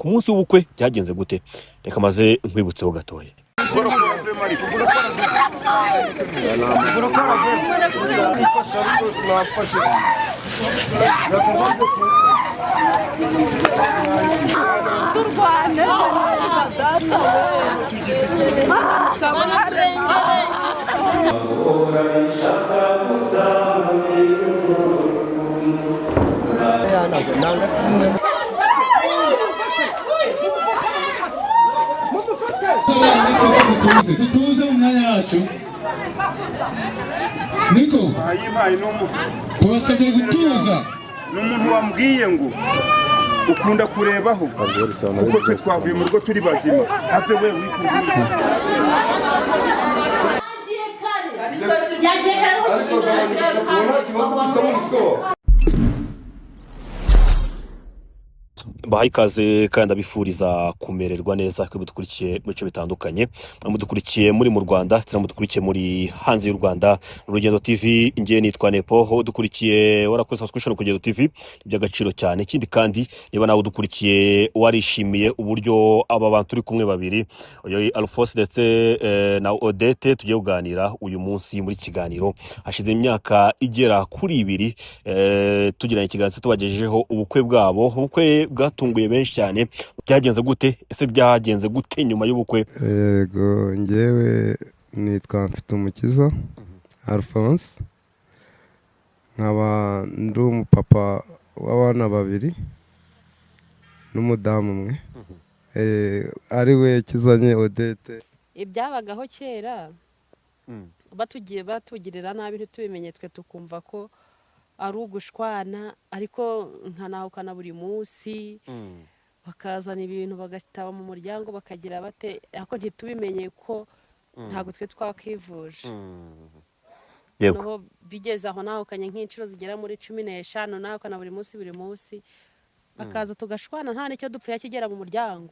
Ku munsi w'ubukwe byagenze gute? Reka maze nkwibutseho gatoya. Dutuze mu myanya yacu. Niko tubasabye gutuza. Ni umuntu wambwiye ngo ukunda kurebaho kuko twe twavuye mu rugo turi bazima, have we wikunda. Bahaye ikaze kandi abifuriza kumererwa neza kwe mudukurikiye mu bice bitandukanye, mudukurikiye muri mu Rwanda ndetse mudukurikiye muri hanze y'u Rwanda. Urugendo TV, ngiye nitwa Nepo, udukurikiye warakoze subscription ku Rugendo TV, by'agaciro cyane. Ikindi kandi niba nawe udukurikiye warishimiye uburyo aba bantu turi kumwe babiri, uyu Alphonse ndetse na Odette, tugiye kuganira uyu munsi muri kiganiro. Hashize imyaka igera kuri 2 tugiranye ikiganiro tubagejejeho ubukwe bwabo, ubukwe bwatunguye benshi cyane. Byagenze gute? Ese byagenze gute nyuma y'ubukwe? Yego, ngewe nitwa Mfitumukiza Alphonse, nkaba ndi umupapa w'abana babiri n'umudamu umwe, ari we Kizanye Odette. Ibyabagaho kera batugiye batugirira nabi ntitubimenye, twe tukumva ko ari ugushwana, ariko nkanahukana buri munsi, bakazana ibintu bagataba mu muryango bakagira bate, ariko ntitubimenye ko ntabwo twe twakwivuje. Yego, bigeze aho nahukanye nk'inshuro zigera muri 15, nahukana buri munsi buri munsi, bakaza tugashwana nta nicyo dupfuye kigera mu muryango,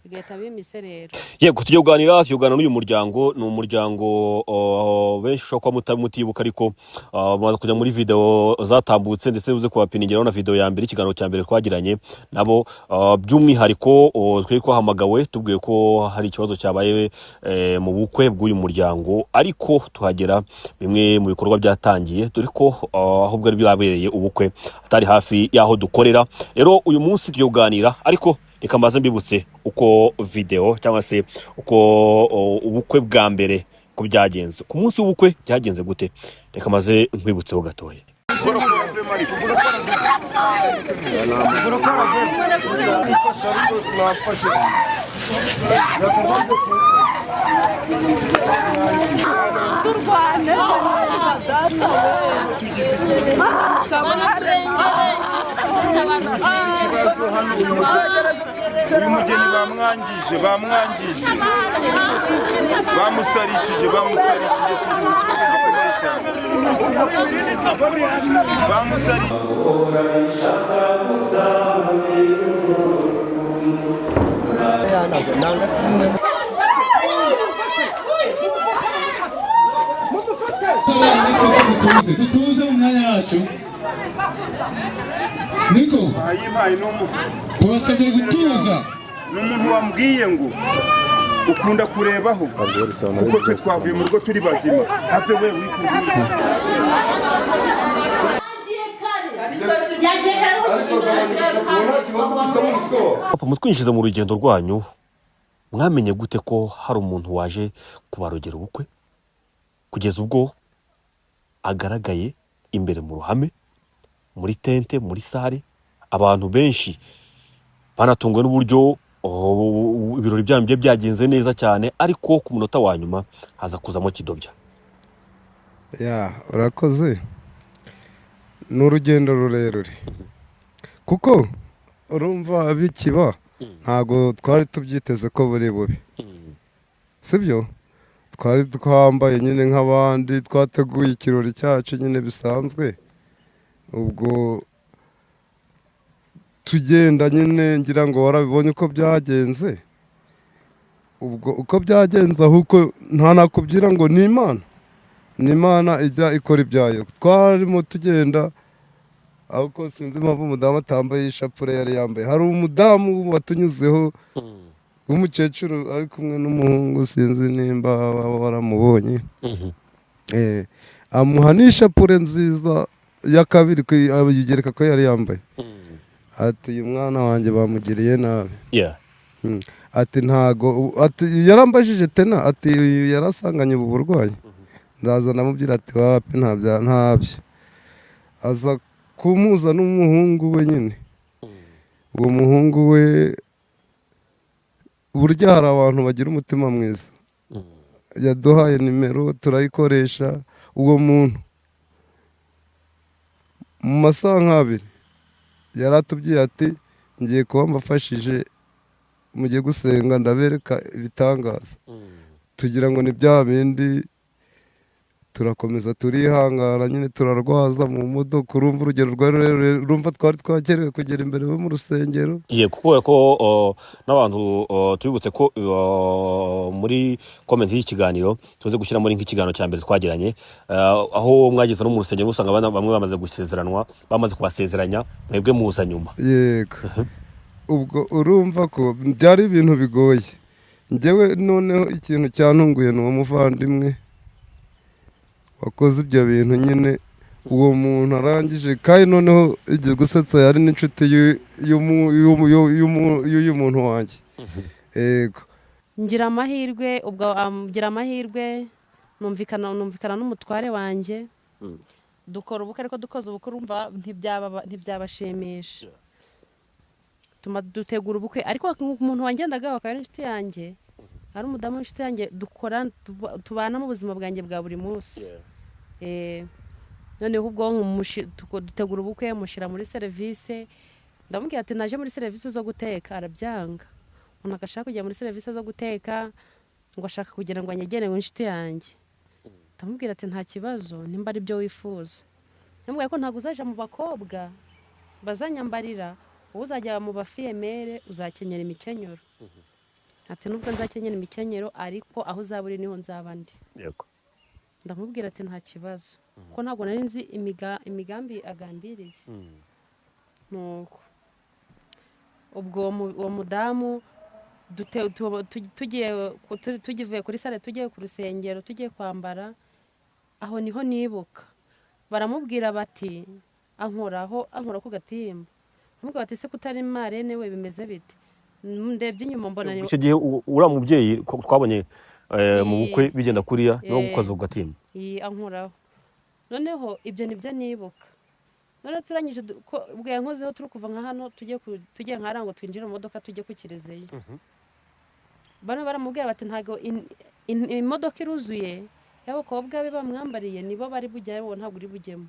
bigahita bimise rero. Yego, tujye kuganira n'uyu muryango. Ni umuryango benshi ushobora kuba mutibuka, ariko mumaze kujya muri video zatambutse ndetse uze kubapiningiraho na video ya mbere, ikiganiro cya mbere twagiranye nabo. By'umwihariko twari twahamagawe tubwiye ko hari ikibazo cyabaye mu bukwe bw'uyu muryango, ariko tuhagera bimwe mu bikorwa byatangiye, dore ko aho bwari bwabereye ubukwe atari hafi y'aho dukorera. Rero uyu munsi tugiye kuganira, ariko reka mbaze mbibutse uko video cyangwa se uko ubukwe bwa mbere ko byagenze. Ku munsi w'ubukwe byagenze gute? Reka maze nkwibutseho gatoya. Uyu mugeni bamwangije, bamusarishije, tugize ikibazo gikomeye cyane. Dutuze mu myanya yacu. Niko tubasabye gutuza. Ni umuntu wambwiye ngo ukunda kurebaho kuko twe twavuye mu rugo turi bazima, have we wikunda. Papa, mutwinjiza mu rugendo rwanyu, mwamenye gute ko hari umuntu waje kubarogera ubukwe kugeza ubwo agaragaye imbere mu ruhame, muri tente, muri sare? Abantu benshi banatunguwe n'uburyo ibirori byanyu byagenze neza cyane, ariko ku munota wa nyuma haza kuzamo kidobya. Ya, urakoze. Ni urugendo rurerure kuko urumva bikiba ntago twari tubyiteze ko buri bubi, sibyo? Twari twambaye nyine nk'abandi, twateguye ikirori cyacu nyine bisanzwe, ubwo tugenda nyine ngira ngo warabibonye uko byagenze. Ubwo uko byagenze ahubwo nta nakubwira ngo ni Imana, ni Imana ijya ikora ibyayo. Twarimo tugenda Ahubwo sinzi impamvu umudamu atambaye ishapure yari yambaye. Hari umudamu watunyuzeho w'umukecuru ari kumwe n'umuhungu, sinzi nimba baba baramubonye. Amuha n'ishapure nziza ya kabiri ayigereka ko yari yambaye. Ati uyu mwana wanjye bamugiriye nabi. Ati ntago, ati yarambajije tena, ati yarasanganye ubu burwayi. Ndaza ndamubwira ati wapi ntabyo. Aza kumuza n'umuhungu we nyine. Uwo muhungu we burya hari abantu bagira umutima mwiza. Yaduhaye nimero turayikoresha. Uwo muntu mu masaha nk'abiri yaratubwiye ati ngiye kuba mbafashije mujye gusenga ndabereka ibitangaza. Tugira ngo ni bya bindi, turakomeza turihangana nyine, turarwaza mu modoka. Urumva urugero rwari rurerure, urumva twari twakerewe kugera imbere bo mu rusengero. Yego, kubera ko n'abantu tubibutse ko muri comment y'ikiganiro tuze gushyira muri nk'ikiganiro cya mbere twagiranye, aho mwageze no mu rusengero usanga bamwe bamaze gusezeranwa, bamaze kubasezeranya, mwebwe muza nyuma. Yego. Ubwo urumva ko byari ibintu bigoye. Njyewe noneho ikintu cyantunguye ni uwo muvandimwe wakoze ibyo bintu nyine. Uwo muntu arangije kandi noneho igiye gusetsa, yari n'inshuti y'uyu muntu wanjye. Yego. Ngira amahirwe, ubwo ngira amahirwe numvikana n'umutware wanjye. Dukora ubukwe, ariko dukoze ubukwe urumva ntibyabashimisha. Tuma dutegura ubukwe, ariko umuntu wangendaga akaba ari inshuti yanjye, ari umudamu w'inshuti yanjye, dukora tubana mu buzima bwanjye bwa buri munsi. Noneho ubwo dutegura ubukwe, mushyira muri serivisi. Ndamubwira ati naje muri serivisi zo guteka, arabyanga. Umuntu agashaka kujya muri serivisi zo guteka ngo ashaka kugira ngo anyegere inshuti yanjye. Ndamubwira ati nta kibazo nimba ari byo wifuza. Ndamubwira ko ntabwo uzaja mu bakobwa bazanyambarira, uzajya mu bafiyemere uzakenyera imikenyero. Ati nubwo nzakenyera imikenyero ariko aho uzaba uri niho nzaba ndi. Yego. Ndamubwira ati nta kibazo, kuko ntabwo nari nzi imigambi agambiriye. Nuko ubwo uwo mudamu tugiye kuri sale, tugiye ku rusengero, tugiye kwambara, aho niho nibuka baramubwira bati ankoraho, ankora ku gatimba. Ndamubwira bati se kutari marene we bimeze bite? Ndebye inyuma mbona ni icyo gihe uriya mubyeyi twabonye mu bukwe bigenda kuriya no gukoza ku gatimba. Ankoraho. Noneho ibyo nibyo nibuka. None turangije ubwo yankozeho turi kuva nka hano tujye nka rango twinjira mu modoka tujye ku Kiliziya. Bano baramubwira bati ntago imodoka iruzuye y'abakobwa be bamwambariye nibo bari bujyayo, wowe ntabwo uri bujyemo.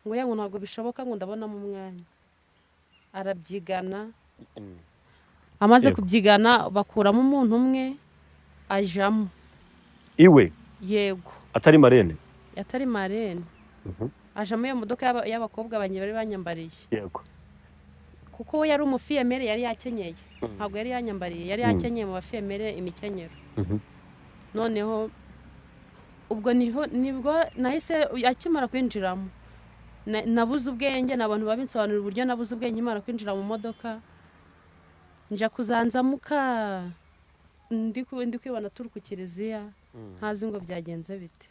Ngo yango ntabwo bishoboka, ngo ndabona mu mwanya. Arabyigana. Amaze kubyigana bakuramo umuntu umwe ajamo. Iwe? Yego. Atari marene? Atari marene. Ajamo iyo modoka y'abakobwa banjye bari banyambariye. Yego. Kuko we yari umufiyemere, yari yakenyeye. Ntabwo yari yanyambariye, yari yakenyeye mu bafiyemere imikenyero. Noneho ubwo niho nibwo nahise akimara kwinjiramo nabuze ubwenge, n'abantu babinsobanurira uburyo nabuze ubwenge nkimara kwinjira mu modoka. Nja kuzanzamuka ndi kwibona turi ku Kiliziya, ntazi ngo byagenze bite.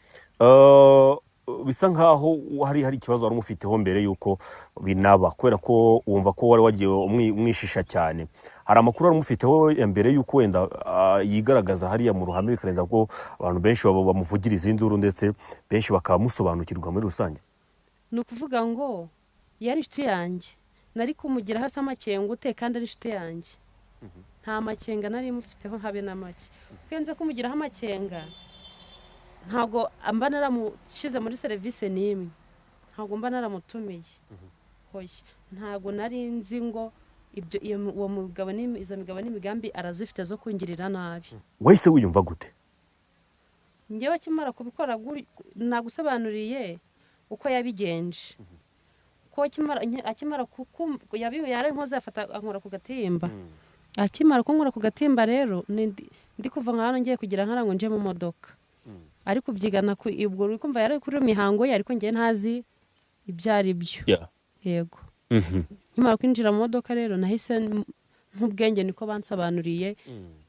Bisa nkaho hari ikibazo wari umufiteho mbere yuko binaba, kubera ko wumva ko wari wagiye umwishisha cyane. Hari amakuru wari umufiteho mbere yuko wenda yigaragaza hariya mu ruhame, bikarinda ko abantu benshi bamuvugira izindi nduru, ndetse benshi bakamusobanukirwa muri rusange. Ni ukuvuga ngo yari inshuti yanjye, nari kumugiraho asa amakenga ute kandi ari inshuti yanjye. Nta makenga nari mufiteho habe na make. Kuko nze kumugiraho amakenga ntabwo mba naramushize muri serivisi n'imwe, ntabwo mba naramutumiye. Hoya ntabwo nari nzi ngo ibyo uwo mugabo izo migabo n'imigambi arazifite zo kungirira nabi. Wahise wiyumva gute? Njyewe akimara kubikora nagusobanuriye uko yabigenje. Ko akimara yarankoze afata ankora ku gatimba. Akimara kunkora ku gatimba rero ndi kuva nka hano ngiye kugira nkara ngo nje mu modoka. Ariko kubyigana ubwo uri kumva yari kuri mihango ye, ariko ngiye ntazi ibyo ari byo. Yego. Nkimara kwinjira mu modoka rero nahise nk'ubwenge niko bansobanuriye,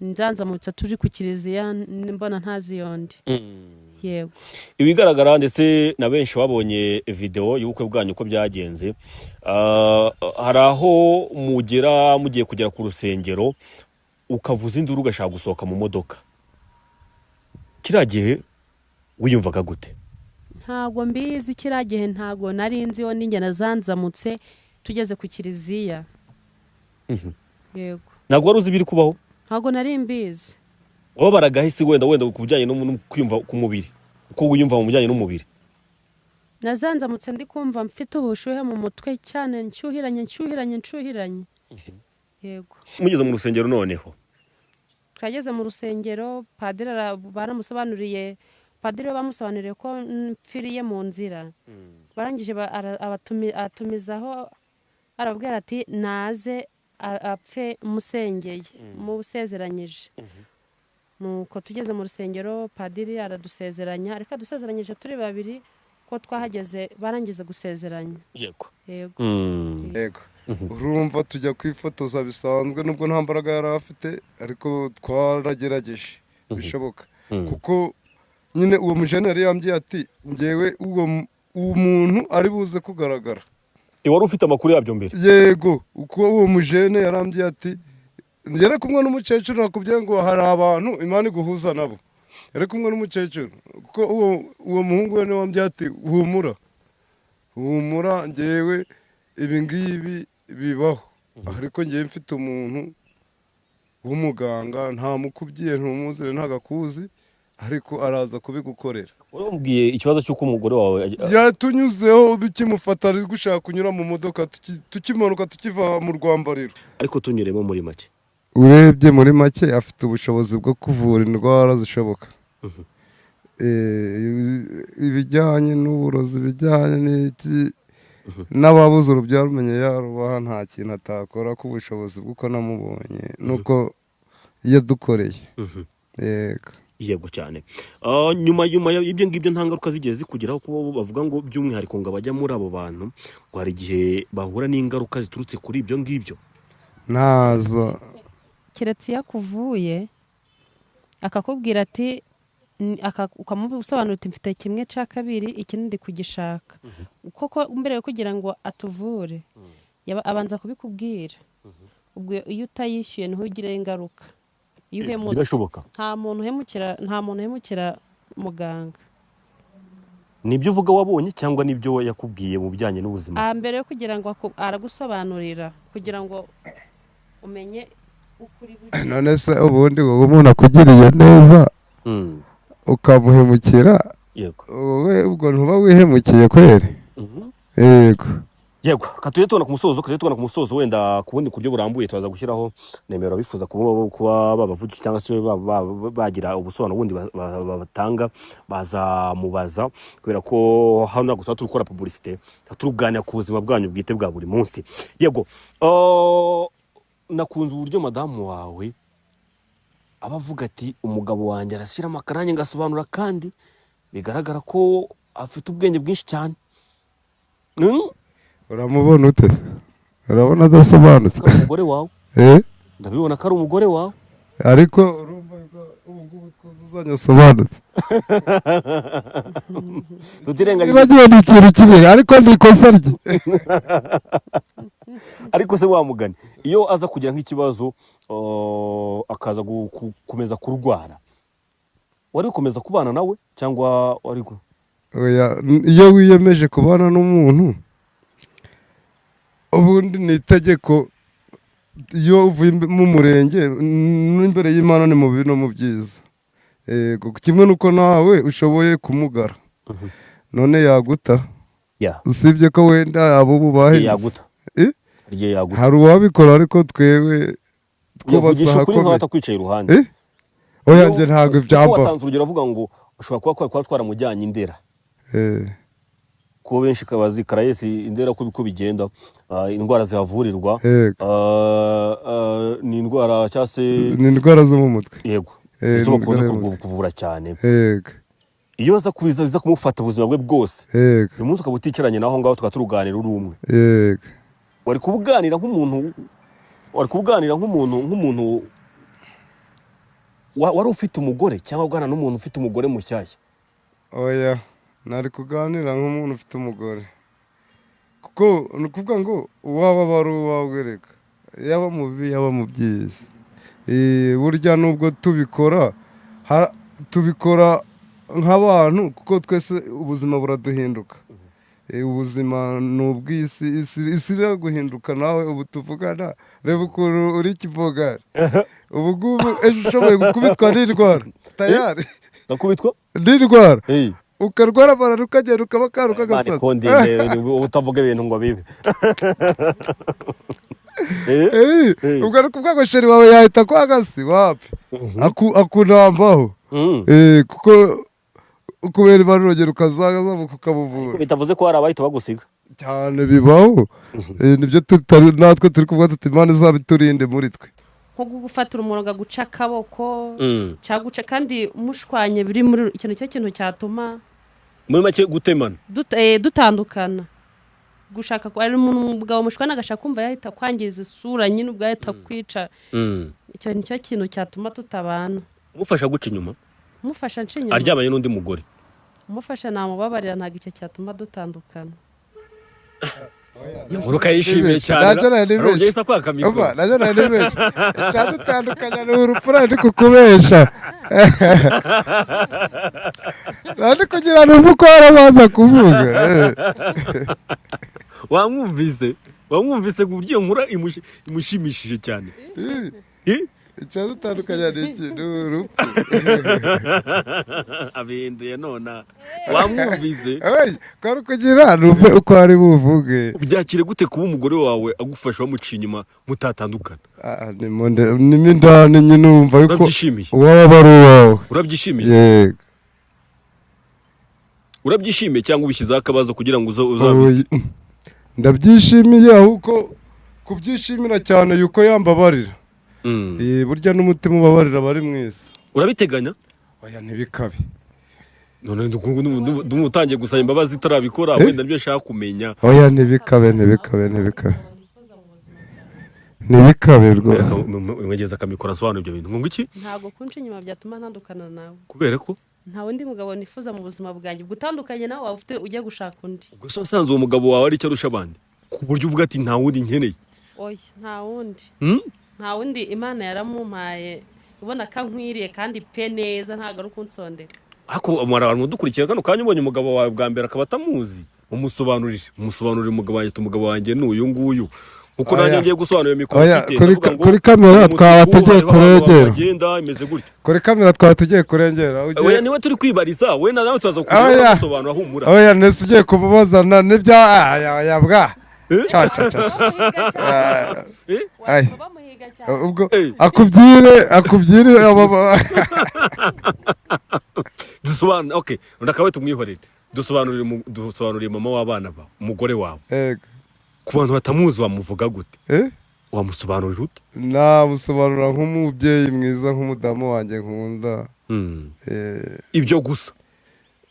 nzanzamutse turi ku kiliziya mbona ntazi yondi. Yego. Ibigaragara ndetse na benshi babonye video y'ubukwe bwanyu uko byagenze, hari aho mugera mugiye kugera ku rusengero ukavuza induru ugashaka gusohoka mu modoka. Kiriya gihe wiyumvaga gute? Ntago mbizi, kiriya gihe ntago nari nzi yo ninjye nazanzamutse tugeze ku kiliziya. Yego. Ntabwo wari uzi ibiri kubaho? Ntago nari mbizi. Wababaraga hisi wenda ku bijyanye no kwiyumva ku mubiri, uko wiyumva mu bijyanye n'umubiri? Nazanzamutse ndi kumva mfite ubushuhe mu mutwe cyane, nshyuhiranye. Yego. Mugeze mu rusengero noneho? Twageze mu rusengero, padiri baramusobanuriye, padiri bamusobanuriye ko mpfiriye mu nzira. Barangije atumizaho, arabwira ati naze apfe musengeye musezeranyije. Nuko tugeze mu rusengero padiri aradusezeranya, ariko adusezeranyije turi babiri ko twahageze barangiza gusezeranya. Yego. Yego. Yego. Urumva tujya kwifotoza bisanzwe nubwo nta mbaraga yari afite, ariko twaragerageje bishoboka. Kuko nyine uwo mujene yari yambwiye ati ngewe uwo muntu ari buze kugaragara. Wari ufite amakuru yabyo mbere? Yego, uko uwo mujene yarambwiye ati yari kumwe n'umukecuru, nakubwiye ngo hari abantu Imana iguhuza nabo. Yari kumwe n'umukecuru, kuko uwo muhungu we niwe wambwiye ati humura humura ngewe ibi ngibi bibaho, ariko ngewe mfite umuntu w'umuganga nta mukubyiye ntumuzire ntagakuzi, ariko araza kubigukorera. Urambwiye ikibazo cy'uko umugore wawe yatunyuzeho bikimufata ari gushaka kunyura mu modoka, tukimanuka tukiva mu rwambariro. Ariko tunyuremo muri make. Urebye muri make afite ubushobozi bwo kuvura indwara zishoboka. Ibijyanye n'uburozi, ibijyanye n'iki, n'ababuze urubyaro umenye yarubaha, nta kintu atakora ku bushobozi bw'uko namubonye nuko yadukoreye. Yego. Yego cyane. Nyuma y'ibyo ngibyo nta ngaruka zigeze zikugeraho, kuba bavuga ngo by'umwihariko ngo abajya muri abo bantu ngo hari igihe bahura n'ingaruka ziturutse kuri ibyo ngibyo? Ntazo. Keretse iyo akuvuye akakubwira ati, ukamusobanurira uti mfite kimwe cya kabiri ikindi ndi kugishaka. Koko mbere yo kugira ngo atuvure abanza kubikubwira. Ubwo iyo utayishyuye niho ugira ingaruka. Iyo uhemutse nta muntu uhemukira muganga. Nibyo uvuga wabonye cyangwa nibyo yakubwiye mu bijyanye n'ubuzima? Mbere yo kugira ngo aragusobanurira kugira ngo umenye ukuri. None se ubundi wowe umuntu akugiriye neza ukamuhemukira, wowe ubwo ntuba wihemukiye kweri? Yego. Yego, katuje tubona ku musozo, wenda ku bundi kuryo burambuye twaza gushyiraho nimero bifuza kuba babavugisha cyangwa se bagira ubusobanuro bundi batanga, bazamubaza, kubera ko hano ntabwo tuba turi gukora publicité, turuganira ku buzima bwanyu bwite bwa buri munsi. Yego, nakunze uburyo madamu wawe abavuga ati umugabo wanjye arashyira amakaranye ngasobanura, kandi bigaragara ko afite ubwenge bwinshi cyane. Uramubona ute se? Urabona adasobanutse? Umugore wawe? Ndabibona ko ari umugore wawe. Ariko urumva ubu ngubu twuzuzanya asobanutse. Tutirengagije. Nibagiwe ni ikintu kimwe, ariko ni ikosa rye. Ariko se wa mugani, iyo aza kugira nk'ikibazo akaza gukomeza kurwara, wari gukomeza kubana nawe cyangwa wari? Oya, iyo wiyemeje kubana n'umuntu ubundi ni itegeko, iyo uvuye mu murenge n'imbere y'Imana ni mu bibi no mu byiza. Yego, kimwe nuko nawe ushoboye kumugara none yaguta, usibye ko wenda abo bubahe hari uwabikora, ariko twewe twubatse ahakomeye. Oya njye ntabwo ibyambaho. Watanze urugero avuga ngo ushobora kuba twaramujyanye Indera, kuko benshi bazi Karayesi Indera ko bigenda, indwara zihavurirwa ni indwara cyangwa se ni indwara zo mu mutwe. Yego, izo bakunda kuvura cyane. Yego, iyo aza kubiza iza kumufata ubuzima bwe bwose. Yego, uyu munsi ukaba uticaranye naho ngaho tukaba turuganira uri umwe. Yego, Wari kubuganira nk'umuntu, wari kubuganira nk'umuntu wari ufite umugore, cyangwa uganira n'umuntu ufite umugore mushyashya? Oya, nari kuganira nk'umuntu ufite umugore, kuko ni ukuvuga ngo uwaba aba ari uwawe, reka yaba mu bibi yaba mu byiza. Burya nubwo tubikora tubikora nk'abantu, kuko twese ubuzima buraduhinduka. Ubuzima ni ubw'isi, isi iraguhinduka. Nawe ubu tuvugana, reba ukuntu uri kivogari ubu ngubu, ejo ushoboye gukubitwa n'indwara tayari. Gakubitwa n'indwara, ukarwara malariya, ukagenda ukaba karuka Imana agasasa. ikundinde utavuga ibintu ngo bibe. Ubwo ari ukuvuga ngo chéri wawe yahita kwagasi wapi, akunambaho. Kuko kubera imana urugero ukazazamuka ukamuvura. Bitavuze ko hari abahita bagusiga. Cyane, bibaho. Nibyo natwe turi kuvuga tuti Imana izabiturinde muri twe. Nko gufatira umuntu agaguca akaboko cyangwa guca, kandi mushwanye, biri muri ikintu cyo kintu cyatuma Muri make gutemana. Dutandukana. Gushaka ko ari umuntu, umugabo mushwana agashaka kumva yahita kwangiza isura nyine, ubwo yahita kwica, icyo nicyo kintu cyatuma tutabana. Umufasha guca inyuma? Umufasha nca inyuma? Aryamanye n'undi mugore. Umufasha namubabarira, ntabwo icyo cyatuma dutandukana. Inkuru ukayishimiye cyane. Nacyo nari nibeshye. Arongeye isa kwaka mikoro. Umva, nacyo nari nibeshye, icyadutandukanya ni urupfu. Nari kukubesha, nari kugira ngo uko warabaza kuvuga. Wamwumvise ku buryo iyo nkuru imushimishije cyane. Icyadutandukanya ni iki? Ni urupfu. Abihinduye nona, wamwumvise. Oye, kwari kugira numve uko ari buvuge. Ubyakire gute kuba umugore wawe agufasha wamuciye inyuma mutatandukana? Ah, nimo indani nyine wumva yuko Urabyishimiye? uwaba ari uwawe. Urabyishimiye? Yego. Urabyishimiye cyangwa ubishyizeho akabazo kugira ngo uzabi Oya, ndabyishimiye, ahubwo kubyishimira cyane yuko yambabarira. Burya n'umutima ubabarira aba ari mwiza. Urabiteganya? Oya, ntibikabe. None ndumva utangiye gusaba imbabazi utarabikora, wenda nibyo nshaka kumenya. Oya, ntibikabe, ntibikabe, ntibikabe, ntibikabe rwose. Mwegeza akamikoro asobanura ibyo bintu ngo iki? Ntabwo kunca inyuma byatuma ntandukana nawe. Kubera ko Nta wundi mugabo nifuza mu buzima bwanjye, ubwo utandukanye nawe waba ufite ujya gushaka undi. Ubwo se wasanze uwo mugabo wawe ari icyo arusha abandi ku buryo uvuga ati nta wundi nkeneye? Oya, nta wundi. Hmm? Nta wundi, Imana yaramumpaye ubona ko ankwiriye kandi pe neza, ntabwo ari ukunsondeka. Ariko hari abantu udukurikira kano kanya, ubonye umugabo wawe bwa mbere akaba atamuzi, umusobanurire umugabo wanjye ati umugabo wanjye ni uyu nguyu, nkuko Oya. nanjye ngiye gusobanura iyo mikoro Oya, mfite, kuri ndavuga ngo kuri kamera uyu twaba mutuku tugiye hariho abantu kurengera. bagenda imeze gutya. Kuri kamera twaba tugiye kurengera. Oya, niwe turi kwibariza, we na nawe turaza Oya. kugusobanura, humura. Oya, nese ugiye kumubazana n'ibya aya aya bwa ca ca ca ca. Eh? Ay. Bamuhiga cyane. Ubwo Eh. akubyire Dusobanure, okay, ndakawe tumwihorere. Dusobanurire mama w'abana bawe, umugore wawe. Yego. Ku bantu batamuzi wamuvuga gute? Eh? Wamusobanurira ute? Namusobanura nk'umubyeyi mwiza, nk'umudamu wanjye nkunda. Ibyo gusa?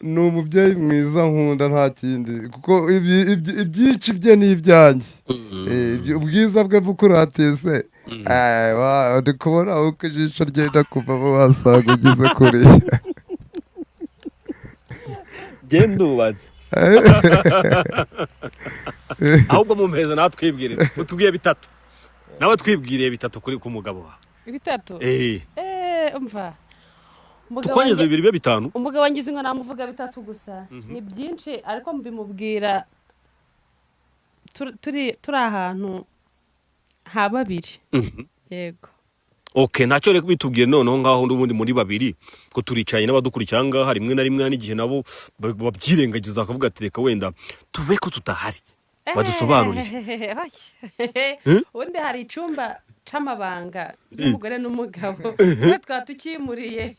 Ni umubyeyi mwiza nkunda, nta kindi, kuko ibyinshi bye ni ibyanjye. Ubwiza bwe bukuratiye se. Ndi kubona uko ijisho ryenda kuvamo, wasanga ugize kuriya. Genda ubatse, ahubwo mumpeza nawe twibwirire, utubwiye bitatu, nawe twibwiriye bitatu kuri ku mugabo wawe. Bitatu? Eh. Umva. Umugabo Tukongeza wanjye bibiri bibe bitanu. Umugabo wanjye ngo namuvuga bitatu gusa ni byinshi, ariko mbimubwira turi ahantu ha babiri. Yego. Okay, ntacyo, reka bitubwiye noneho ngaho n'ubundi muri babiri, ko turicaye n'abadukurikira ngaha, rimwe na rimwe n'igihe nabo babyirengagiza bakavuga ati reka wenda tuve ko tutahari, badusobanurire. Oya. Ubundi hari icyumba c'amabanga y'umugore n'umugabo, twe twaba tukimuriye.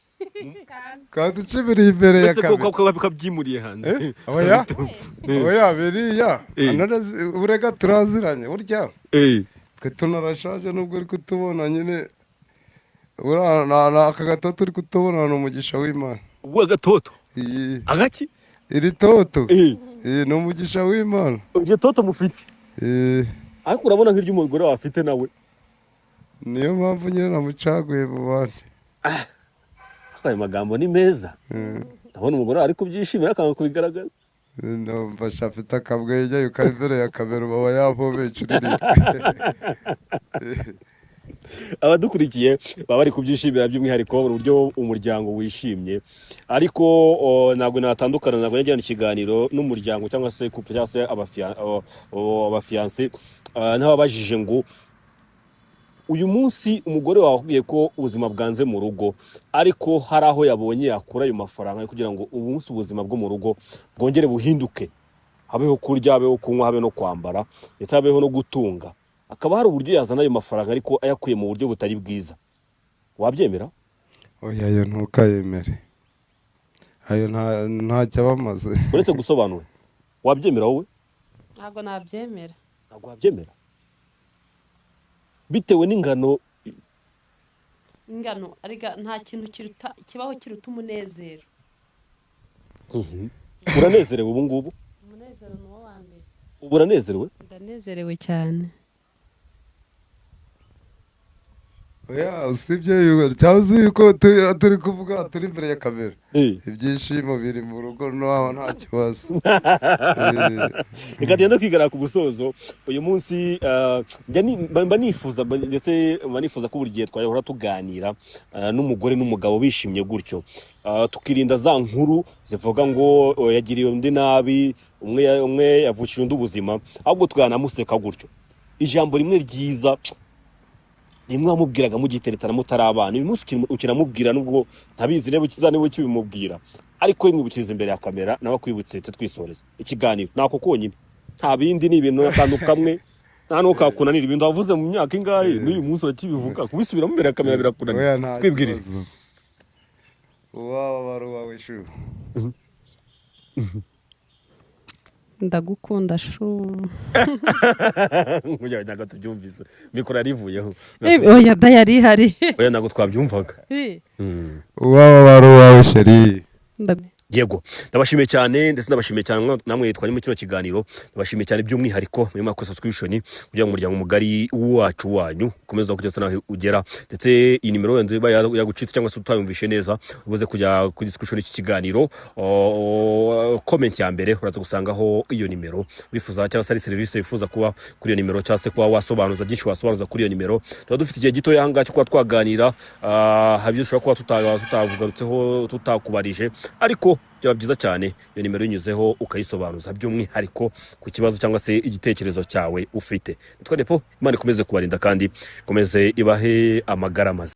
Twaba ducibiriye imbere ya Ese ko kamera. ko kabyimuriye hanze? Oya oya, biriya urega turaziranye burya. Twe tunarashaje, nubwo uri kutubona nyine, buriya aka gatoto uri kutubona ni umugisha w'Imana. Ubu agatoto? Iyi Agaki? Iri toto. Iyi ni umugisha w'Imana. Iryo toto mufite? Eh. Ariko urabona nk'iry'umugore wawe afite nawe. Niyo mpamvu nyine namucaguye mu bandi. Ariko ayo magambo ni meza. Ndabona umugore wawe ari kubyishimira, akanga kubigaragaza. Ndumva afite akabwenge yuko ari imbere ya kamera uba yampobeye uririmba. Abadukurikiye baba bari kubyishimira, by'umwihariko uburyo umuryango wishimye. Ariko ntabwo natandukana, ntabwo najyana ikiganiro n'umuryango cyangwa se couple cyangwa se abafiancé ntababajije ngo uyu munsi umugore wawe akubwiye ko ubuzima bwanze mu rugo, ariko hari aho yabonye yakura ayo mafaranga kugira ngo umunsi ubuzima bwo mu rugo bwongere buhinduke, habeho kurya, habeho kunywa, habe no kwambara, ndetse habeho no gutunga, akaba hari uburyo yazana ayo mafaranga ariko ayakuye mu buryo butari bwiza, wabyemera? Oya, ayo ntukayemere, ayo ntacyo aba amaze. Uretse gusobanura, wabyemera wowe? Ntabwo nabyemera. Ntabwo wabyemera bitewe n'ingano? Ingano ariko nta kintu kiruta kibaho kiruta umunezero. Uranezerewe ubu ngubu? Umunezero ni uwo wa mbere. Ubu uranezerewe? Ndanezerewe cyane. Oya, usibye cyangwa uzi yuko turi kuvuga turi imbere ya kamera, ibyishimo biri mu rugo naho nta kibazo. Reka tugende twigarara ku musozo. Uyu munsi njya mba nifuza ndetse mba nifuza ko buri gihe twahora tuganira n'umugore n'umugabo bishimye gutyo, tukirinda za nkuru zivuga ngo yagiriye undi nabi, umwe yavukije undi ubuzima, ahubwo tukanamuseka gutyo. Ijambo rimwe ryiza rimwe wamubwiraga mugiteretana mutari abana, uyu munsi ukinamubwira, nubwo ntabizi niba ukiza niba ukibimubwira, ariko imwibukiriza imbere ya kamera nawe akwibutse, twisoreza ikiganiro. Nako konyine, nta bindi, ni ibintu akantu kamwe, nta n'uwo kakunanira. Ibintu wavuze mu myaka ingahe n'uyu munsi urakibivuga, kubisubiramo imbere ya kamera birakunanira. Oya, nta Twibwirire. kibazo. Uwaba wari uwawe shu. Ndagukunda shu. Kugira ntabwo tubyumvise, mikoro yarivuyeho. Oya da, yari ihari. Oya, ntabwo twabyumvaga. Uwaba wari uwawe chérie. Yego, ndabashimiye cyane, ndetse ndabashimiye cyane namwe twari muri kino kiganiro. Ndabashimiye cyane by'umwihariko muri mwaka subscription kugira ngo umuryango mugari wacu wanyu ukomeze kugeza naho ugera. Ndetse iyi nimero wenda iba yagucitse cyangwa se utayumvishe neza, ubuze kujya kuri description y'iki kiganiro, comment ya mbere uraza gusangaho iyo nimero wifuza, cyangwa se ari serivisi wifuza kuba kuri iyo nimero, cyangwa se kuba wasobanuza byinshi wasobanuza kuri iyo nimero. Tuba dufite igihe gito aha ngaha cyo kuba twaganira, hari ibyo dushobora kuba tutavugarutseho, tutakubarije, ariko byaba byiza cyane iyo nimero uyinyuzeho ukayisobanuza by'umwihariko ku kibazo cyangwa se igitekerezo cyawe ufite. Nitwa Nepo. Imana ikomeze kubarinda kandi ikomeze ibahe amagara mazima.